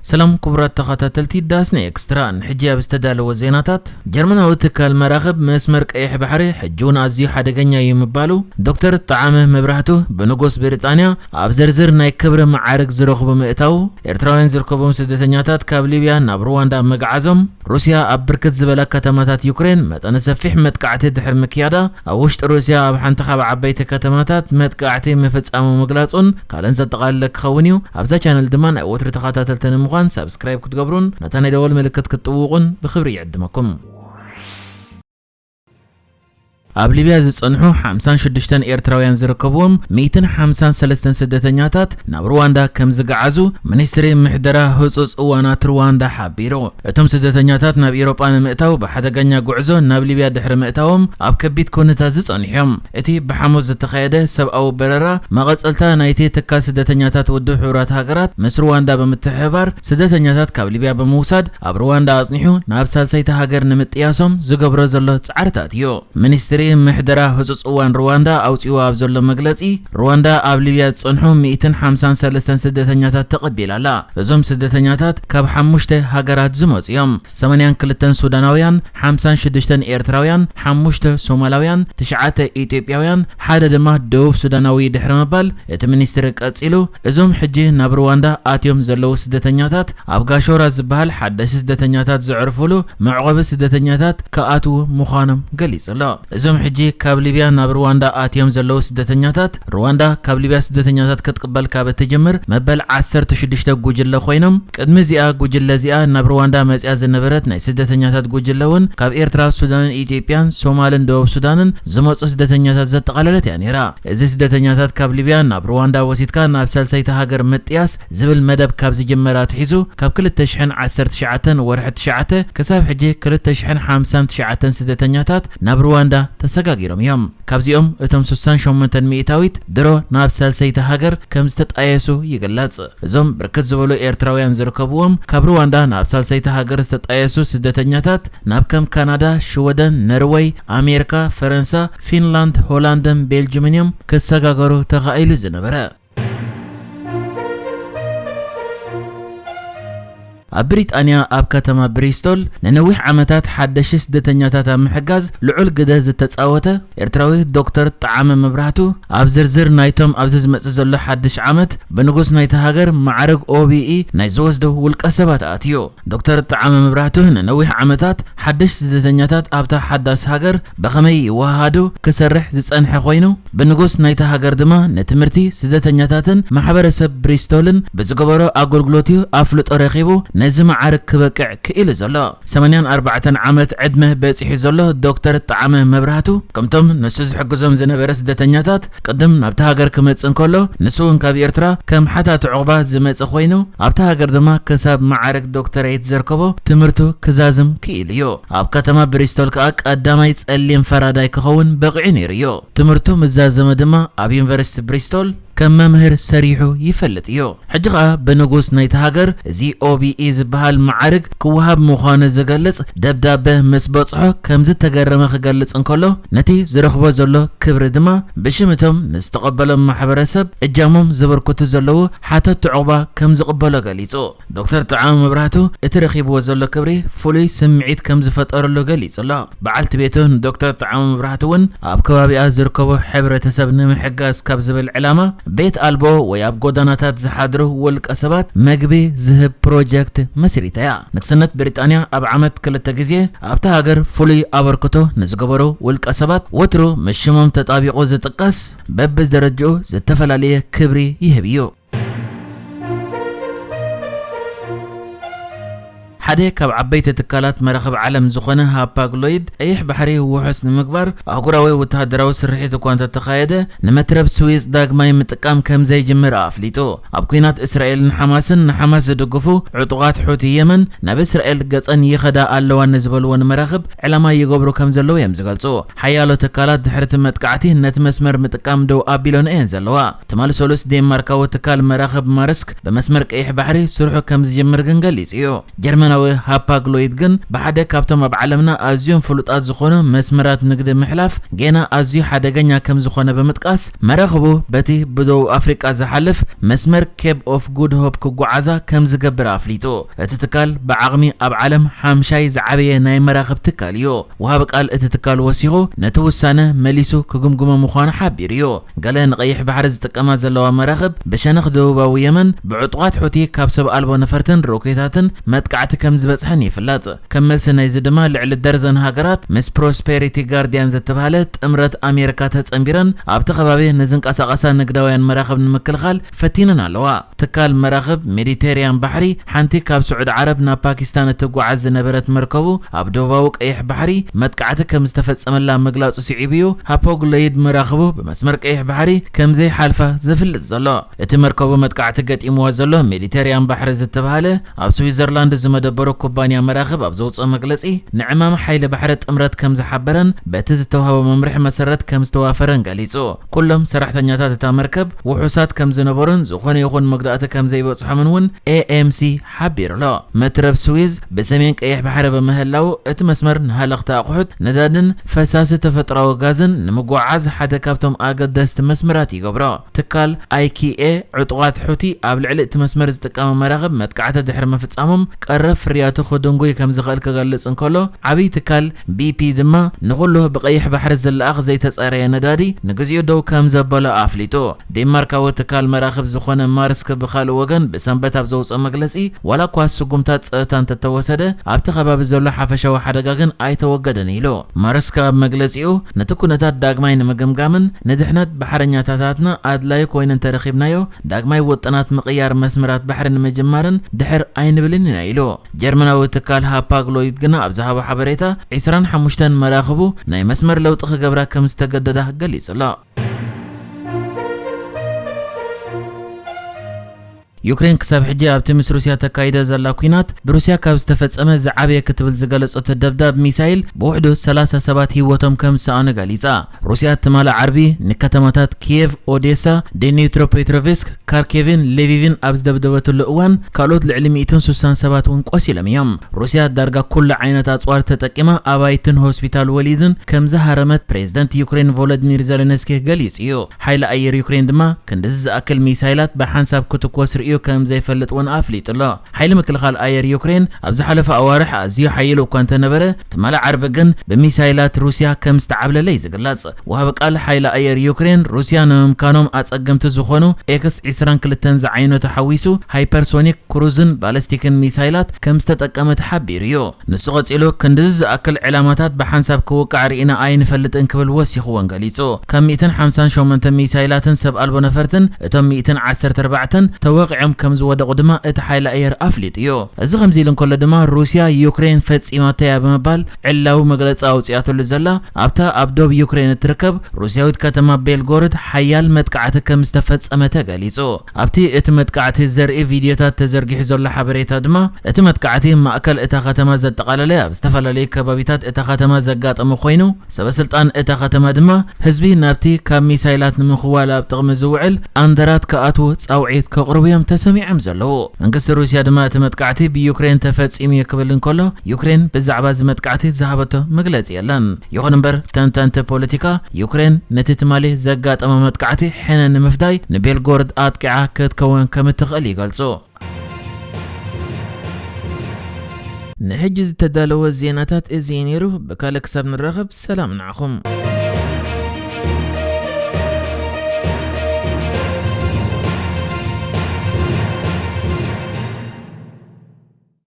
ሰላም ክቡራት ተኸታተልቲ ዳስና ኤክስትራ፣ ንሕጂ ኣብ ዝተዳለወ ዜናታት፣ ጀርመናዊ ትካል መራኽብ መስመር ቀይሕ ባሕሪ ሕጂ እውን ኣዝዩ ሓደገኛ እዩ ምባሉ፣ ዶክተር ጠዓመ መብራህቱ ብንጉስ ብሪጣንያ ኣብ ዝርዝር ናይ ክብሪ መዓርግ ዝረኽቡ ምእታዉ፣ ኤርትራውያን ዝርከቦም ስደተኛታት ካብ ሊብያ ናብ ሩዋንዳ ምግዓዞም፣ ሩስያ ኣብ ብርክት ዝበላ ከተማታት ዩክሬን መጠነ ሰፊሕ መጥቃዕቲ ድሕሪ ምክያዳ፣ ኣብ ውሽጢ ሩስያ ኣብ ሓንቲ ካብ ዓበይቲ ከተማታት መጥቃዕቲ ምፍጻሙ ምግላጹን ካልእን ዘጠቓለለ ክኸውን እዩ። ኣብዛ ቻነል ድማ ናይ ወትሩ ተኸታተልቲ ንምዃን ሳብስክራይብ ክትገብሩን ነታ ናይ ደወል ምልክት ክትጥውቑን ብኽብሪ ይዕድመኩም። ኣብ ሊብያ ዝጸንሑ ሓምሳን ሽዱሽተን ኤርትራውያን ዝርከብዎም ሚእትን ሓምሳን ሰለስተን ስደተኛታት ናብ ሩዋንዳ ከም ዝገዓዙ ሚኒስትሪ ምሕደራ ህጹጽ እዋናት ሩዋንዳ ሓቢሩ። እቶም ስደተኛታት ናብ ኤውሮጳ ንምእታው ብሓደገኛ ጉዕዞ ናብ ሊብያ ድሕሪ ምእታዎም ኣብ ከቢድ ኩነታት ዝጸንሑ እዮም። እቲ ብሓሙስ ዝተኻየደ ሰብኣዊ በረራ መቐጸልታ ናይቲ ትካል ስደተኛታት ውድብ ሕቡራት ሃገራት ምስ ሩዋንዳ ብምትሕብባር ስደተኛታት ካብ ሊብያ ብምውሳድ ኣብ ሩዋንዳ ኣጽኒሑ ናብ ሳልሰይቲ ሃገር ንምጥያሶም ዝገብሮ ዘሎ ጻዕርታት እዩ። ሚኒስትሪ ምሕደራ ህጹጽ እዋን ሩዋንዳ ኣውጺኡ ኣብ ዘሎ መግለጺ፣ ሩዋንዳ ኣብ ሊብያ ዝጸንሑ ሚእትን ሓምሳን ሰለስተን ስደተኛታት ተቐቢላ ኣላ። እዞም ስደተኛታት ካብ ሓሙሽተ ሃገራት ዝመጹ እዮም። ሰማንያን ክልተን ሱዳናውያን፣ ሓምሳን ሽዱሽተን ኤርትራውያን፣ ሓሙሽተ ሶማላውያን፣ ትሽዓተ ኢትዮጵያውያን፣ ሓደ ድማ ደቡብ ሱዳናዊ ድሕሪ ምባል፣ እቲ ሚኒስትሪ ቀጺሉ፣ እዞም ሕጂ ናብ ሩዋንዳ ኣትዮም ዘለዉ ስደተኛታት፣ ኣብ ጋሾራ ዝበሃል ሓደሽ ስደተኛታት ዘዕርፉሉ መዕቆቢ ስደተኛታት ክኣትዉ ምዃኖም ገሊጹ ኣሎ። እዞም ሕጂ ካብ ሊብያ ናብ ሩዋንዳ ኣትዮም ዘለዉ ስደተኛታት፣ ሩዋንዳ ካብ ሊብያ ስደተኛታት ክትቅበል ካብ እትጅምር መበል ዓሰርተ ሽዱሽተ ጉጅለ ኮይኖም፣ ቅድሚ እዚኣ ጉጅለ እዚኣ ናብ ሩዋንዳ መጽያ ዝነበረት ናይ ስደተኛታት ጉጅለ እውን ካብ ኤርትራ፣ ሱዳንን ኢትዮጵያን፣ ሶማልን ደቡብ ሱዳንን ዝመጹ ስደተኛታት ዘጠቓለለት እያ ነይራ። እዚ ስደተኛታት ካብ ሊብያ ናብ ሩዋንዳ ወሲድካ ናብ ሳልሰይቲ ሃገር ምጥያስ ዝብል መደብ ካብ ዝጅመር ኣትሒዙ፣ ካብ ክልተ ሽሕን ዓሰርተ ትሽዓተን ወርሒ ትሽዓተ ክሳብ ሕጂ ክልተ ሽሕን ሓምሳን ትሽዓተን ስደተኛታት ናብ ሩዋንዳ ተሰጋጊሮም እዮም። ካብዚኦም እቶም ስሳን ሸሞንተን ሚእታዊት ድሮ ናብ ሳልሰይቲ ሃገር ከም ዝተጣየሱ ይግለጽ። እዞም ብርክት ዝበሉ ኤርትራውያን ዝርከብዎም ካብ ሩዋንዳ ናብ ሳልሰይቲ ሃገር ዝተጣየሱ ስደተኛታት ናብ ከም ካናዳ፣ ሽወደን፣ ነርወይ፣ ኣሜሪካ፣ ፈረንሳ፣ ፊንላንድ፣ ሆላንድን ቤልጅምን እዮም ክሰጋገሩ ተኻኢሉ ዝነበረ። ኣብ ብሪጣንያ ኣብ ከተማ ብሪስቶል ንነዊሕ ዓመታት ሓደሽቲ ስደተኛታት ኣብ ምሕጋዝ ልዑል ግደ ዝተጻወተ ኤርትራዊ ዶክተር ጠዓመ መብራህቱ፣ ኣብ ዝርዝር ናይቶም ኣብዚ ዝመጽእ ዘሎ ሓድሽ ዓመት ብንጉስ ናይቲ ሃገር ማዕርግ ኦቢኢ ናይ ዝወስዱ ውልቀ ሰባት ኣትዩ። ዶክተር ጠዓመ መብራህቱ ንነዊሕ ዓመታት ሓደሽቲ ስደተኛታት ኣብታ ሓዳስ ሃገር ብኸመይ ይወሃሃዱ ክሰርሕ ዝጸንሐ ኮይኑ፣ ብንጉስ ናይቲ ሃገር ድማ ንትምህርቲ፣ ስደተኛታትን ማሕበረሰብ ብሪስቶልን ብዝገበሮ ኣገልግሎት እዩ ኣፍልጦ ረኺቡ ነዚ መዓርግ ክበቅዕ ክኢሉ ዘሎ። ሰማንያን ኣርባዕተን ዓመት ዕድመ በጺሑ ዘሎ ዶክተር ጠዓመ መብራህቱ፣ ከምቶም ንሱ ዝሕግዞም ዝነበረ ስደተኛታት ቅድም ናብቲ ሃገር ክመጽእ እንከሎ፣ ንሱ እውን ካብ ኤርትራ ከም ሓታቲ ዑቕባ ዝመጽእ ኮይኑ፣ ኣብቲ ሃገር ድማ ክሳብ መዓርግ ዶክተሬት ዘርከቦ ትምህርቱ ክዛዝም ክኢሉ እዩ። ኣብ ከተማ ብሪስቶል ከኣ ቀዳማይ ጸሊም ፈራዳይ ክኸውን በቒዑ ነይሩ እዩ። ትምህርቱ ምስ ዛዘመ ድማ ኣብ ዩኒቨርሲቲ ብሪስቶል ከም መምህር ሰሪሑ ይፈልጥ እዩ። ሕጂ ኸኣ ብንጉስ ናይቲ ሃገር እዚ ኦቢኢ ዝበሃል መዓርግ ክወሃብ ምዃኑ ዝገልጽ ደብዳበ ምስ በጽሖ ከም ዝተገረመ ክገልጽ እንከሎ፣ ነቲ ዝረኽቦ ዘሎ ክብሪ ድማ ብሽም እቶም ንዝተቐበሎም ማሕበረሰብ እጃሞም ዘበርክቱ ዘለዉ ሓተቲ ዑቕባ ከም ዝቕበሎ ገሊጹ። ዶክተር ጠዓመ መብራህቱ እቲ ረኺብዎ ዘሎ ክብሪ ፍሉይ ስምዒት ከም ዝፈጠረሉ ገሊጹ ኣሎ። በዓልቲ ቤቱ ንዶክተር ጠዓመ መብራህቱ እውን ኣብ ከባቢኣ ዝርከቡ ሕብረተሰብ ንምሕጋዝ ካብ ዝብል ዕላማ ቤት ኣልቦ ወይ ኣብ ጎዳናታት ዝሓድሩ ውልቀ ሰባት መግቢ ዝህብ ፕሮጀክት መስሪታ እያ። ንግስነት ብሪጣንያ ኣብ ዓመት ክልተ ግዜ ኣብታ ሃገር ፍሉይ ኣበርክቶ ንዝገበሩ ውልቀ ሰባት ወትሩ ምስ ሽሞም ተጣቢቑ ዝጥቀስ በብደረጅኡ ዝተፈላለየ ክብሪ ይህብ እዩ። ሓደ ካብ ዓበይቲ ትካላት መራኽብ ዓለም ዝኾነ ሃፓግ ሎይድ ቀይሕ ባሕሪ ውሑስ ንምግባር ኣህጉራዊ ወተሃደራዊ ስርሒት እኳ እንተተኻየደ፣ ንመትረብ ስዊዝ ዳግማይ ምጥቃም ከም ዘይጅምር ኣፍሊጡ። ኣብ ኲናት እስራኤልን ሓማስን ንሓማስ ዝድግፉ ዕጡቓት ሑቲ የመን ናብ እስራኤል ገጸን ይኸዳ ኣለዋ ንዝበልወን መራኽብ ዕላማ ይገብሩ ከም ዘለዉ እዮም ዝገልጹ። ሓያሎ ትካላት ድሕሪ እቲ መጥቃዕቲ ነቲ መስመር ምጥቃም ደው ኣቢሎን እየን ዘለዋ። ትማሊ ሰሉስ ዴንማርካዊ ትካል መራኽብ ማርስክ ብመስመር ቀይሕ ባሕሪ ስርሑ ከም ዝጅምር ግን ገሊጹ እዩ። ጀርመናዊ ሃፓግሎይድ ግን ብሓደ ካብቶም ኣብ ዓለምና ኣዝዮም ፍሉጣት ዝኾኑ መስመራት ንግዲ ምሕላፍ ጌና ኣዝዩ ሓደገኛ ከም ዝኾነ ብምጥቃስ፣ መራኽቡ በቲ ብደቡብ ኣፍሪቃ ዝሓልፍ መስመር ኬፕ ኦፍ ጉድ ሆፕ ክጓዓዛ ከም ዝገብር ኣፍሊጡ። እቲ ትካል ብዓቕሚ ኣብ ዓለም ሓምሻይ ዝዓበየ ናይ መራኽብ ትካል እዩ። ወሃቢ ቃል እቲ ትካል ወሲኹ፣ ነቲ ውሳነ መሊሱ ክግምግሞ ምዃኑ ሓቢሩ እዩ። ገለ ንቐይሕ ባሕሪ ዝጥቀማ ዘለዋ መራኽብ ብሸነኽ ደቡባዊ የመን ብዕጡቓት ሑቲ ካብ ሰብ ኣልቦ ነፈርትን ሮኬታትን መጥቃዕቲ ከም ዝበጽሐን ይፍለጥ። ከም መልሲ ናይዚ ድማ ልዕሊ ደርዘን ሃገራት ምስ ፕሮስፔሪቲ ጋርዲያን ዝተባህለ ጥምረት ኣሜሪካ ተጸንቢረን ኣብቲ ከባቢ ንዝንቀሳቐሳ ንግዳውያን መራኽብ ንምክልኻል ፈቲነን ኣለዋ። ትካል መራኽብ ሜዲቴርያን ባሕሪ ሓንቲ ካብ ስዑዲ ዓረብ ናብ ፓኪስታን እትጓዓዝ ዝነበረት መርከቡ ኣብ ደቡባዊ ቀይሕ ባሕሪ መጥቃዕቲ ከም ዝተፈጸመላ ምግላጹ ስዒቡ እዩ ሃፖግሎይድ መራኽቡ ብመስመር ቀይሕ ባሕሪ ከም ዘይሓልፋ ዝፍልጥ ዘሎ። እቲ መርከቡ መጥቃዕቲ ገጢምዋ ዘሎ ሜዲቴርያን ባሕሪ ዝተባህለ ኣብ ስዊዘርላንድ ዝመደበሩ ኩባንያ መራኽብ ኣብ ዘውፅኦ መግለፂ፣ ንዕማም ሓይሊ ባሕሪ ጥምረት ከም ዝሓበረን በቲ ዝተዋህቦ መምርሒ መሰረት ከም ዝተዋፈረን ገሊጹ። ኩሎም ሰራሕተኛታት እታ መርከብ ውሑሳት ከም ዝነበሩን ዝኾነ ይኹን መጉዳእቲ ከም ዘይበጽሖምን እውን ኤ ኤም ሲ ሓቢሩ ኣሎ። መትረብ ስዊዝ ብሰሜን ቀይሕ ባሕሪ ብምህላው እቲ መስመር ንሃለኽቲ ኣቑሑት፣ ነዳድን ፈሳሲ ተፈጥሮኣዊ ጋዝን ንምጉዕዓዝ ሓደ ካብቶም ኣገደስቲ መስመራት ይገብሮ። ትካል ኣይ ኪ ኤ ዕጡቓት ሑቲ ኣብ ልዕሊ እቲ መስመር ዝጥቀማ መራኽብ መጥቃዕቲ ድሕሪ ምፍጻሞም ቀረብ ፍርያቱ ክድንጉይ ከም ዝኽእል ክገልጽ እንከሎ፣ ዓብዪ ትካል ቢ ፒ ድማ ንኹሉ ብቐይሕ ባሕሪ ዝለኣኽ ዘይተጸረየ ነዳዲ ንግዚኡ ደው ከም ዘበሎ ኣፍሊጡ። ዴንማርካዊ ትካል መራኽብ ዝኾነ ማርስክ ብኻልእ ወገን ብሰንበት ኣብ ዘውፅኦ መግለፂ፣ ዋላ እኳ ስጉምታት ፀጥታ እንተተወሰደ፣ ኣብቲ ከባቢ ዘሎ ሓፈሻዊ ሓደጋ ግን ኣይተወገደን ኢሉ። ማርስክ ኣብ መግለፂኡ፣ ነቲ ኩነታት ዳግማይ ንምግምጋምን ንድሕነት ባሕረኛታታትና ኣድላዪ ኮይኑ እንተረኺብናዮ፣ ዳግማይ ውጥናት ምቕያር መስመራት ባሕሪ ንምጅማርን ድሕር ኣይንብልን ኢና ኢሉ። ጀርመናዊ ትካል ሃፓግሎይድ ግና ኣብ ዝሃቦ ሓበሬታ፣ ዒስራን ሓሙሽተን መራኽቡ ናይ መስመር ለውጢ ክገብራ ከም ዝተገደዳ ገሊጹ ኣሎ። ዩክሬን ክሳብ ሕጂ ኣብቲ ምስ ሩስያ ተካይዶ ዘላ ኲናት፣ ብሩስያ ካብ ዝተፈጸመ ዝዓበየ ክትብል ዝገለጸቶ ደብዳብ ሚሳይል ብውሕዱ ሰላሳ ሰባት ህይወቶም ከም ዝሰኣኑ ገሊጻ። ሩስያ ትማሊ ዓርቢ ንከተማታት ኪየቭ፣ ኦዴሳ፣ ዲኒትሮፔትሮቭስክ፣ ካርኬቭን ሌቪቭን ኣብ ዝደብደበትሉ እዋን፣ ካልኦት ልዕሊ ሚእትን ስሳን ሰባት እውን ቆሲሎም እዮም። ሩስያ ዳርጋ ኩሉ ዓይነት ኣጽዋር ተጠቂማ ኣባይትን ሆስፒታል ወሊድን ከም ዝሃረመት ፕሬዝደንት ዩክሬን ቮሎዲሚር ዜሌንስኪ ገሊጹ እዩ። ሓይሊ ኣየር ዩክሬን ድማ ክንድዚ ዝኣክል ሚሳይላት ብሓንሳብ ክትኮስ ርእዩ ከም ዘይፈልጥ እውን ኣፍሊጡ ኣሎ። ሓይሊ ምክልኻል ኣየር ዩክሬን ኣብ ዝሓለፈ ኣዋርሕ ኣዝዩ ሓይሉ እኳ እንተነበረ፣ ትማሊ ዓርቢ ግን ብሚሳይላት ሩስያ ከም ዝተዓብለለ እዩ ዝግለጽ። ወሃቢ ቃል ሓይሊ ኣየር ዩክሬን፣ ሩስያ ንምምካኖም ኣጸገምቲ ዝኾኑ ኤክስ ዒስራን ክልተን ዝዓይነቱ ሓዊሱ ሃይፐርሶኒክ ክሩዝን ባለስቲክን ሚሳይላት ከም ዝተጠቀመት ሓቢሩ እዩ። ንሱ ቀጺሉ፣ ክንድዚ ዝኣክል ዕላማታት ብሓንሳብ ክውቃዕ ርኢና ኣይንፈልጥን ክብል ወሲኹ እውን ገሊጹ። ካብ ሚእትን ሓምሳን ሸሞንተ ሚሳይላትን ሰብ ኣልቦ ነፈርትን እቶም ሚእትን ዓሰርተ ኣርባዕተን ተወቂዖም ከም ዝወደቑ ድማ እቲ ሓይሊ ኣየር ኣፍሊጡ እዩ። እዚ ከምዚ ኢሉ እንከሎ ድማ፣ ሩስያ ዩክሬን ፈጺማቶ እያ ብምባል ዕላዊ መግለጺ ኣውጺኣትሉ ዘላ፣ ኣብታ ኣብ ዶብ ዩክሬን እትርከብ ሩስያዊት ከተማ ቤልጎርድ ሓያል መጥቃዕቲ ከም ዝተፈጸመ ተገሊጹ። ኣብቲ እቲ መጥቃዕቲ ዘርኢ ቪድዮታት ተዘርጊሑ ዘሎ ሓበሬታ ድማ፣ እቲ መጥቃዕቲ ማእከል እታ ከተማ ዘጠቓለለ፣ ኣብ ዝተፈላለዩ ከባቢታት እታ ከተማ ዘጋጠመ ኮይኑ፣ ሰበስልጣን እታ ከተማ ድማ ህዝቢ ናብቲ ካብ ሚሳይላት ንምኽዋል ኣብ ጥቕሚ ዝውዕል ኣንደራት ክኣትዉ ጻውዒት ከቕርቡ እዮም ተሰሚዖም ዘለዉ። መንግስቲ ሩስያ ድማ እቲ መጥቃዕቲ ብዩክሬን ተፈጺሙ እዩ ክብል እንከሎ፣ ዩክሬን ብዛዕባ እዚ መጥቃዕቲ ዝሃበቶ መግለጺ የለን። ይኹን እምበር፣ ተንተንቲ ፖለቲካ፣ ዩክሬን ነቲ ትማሊ ዘጋጠመ መጥቃዕቲ ሕነ ንምፍዳይ ንቤልጎርድ ኣጥቂዓ ክትከውን ከም እትኽእል ይገልጹ። ንሕጂ ዝተዳለወ ዜናታት እዚ እዩ ነይሩ። ብካልእ ክሳብ ንራኸብ፣ ሰላም ንዓኹም።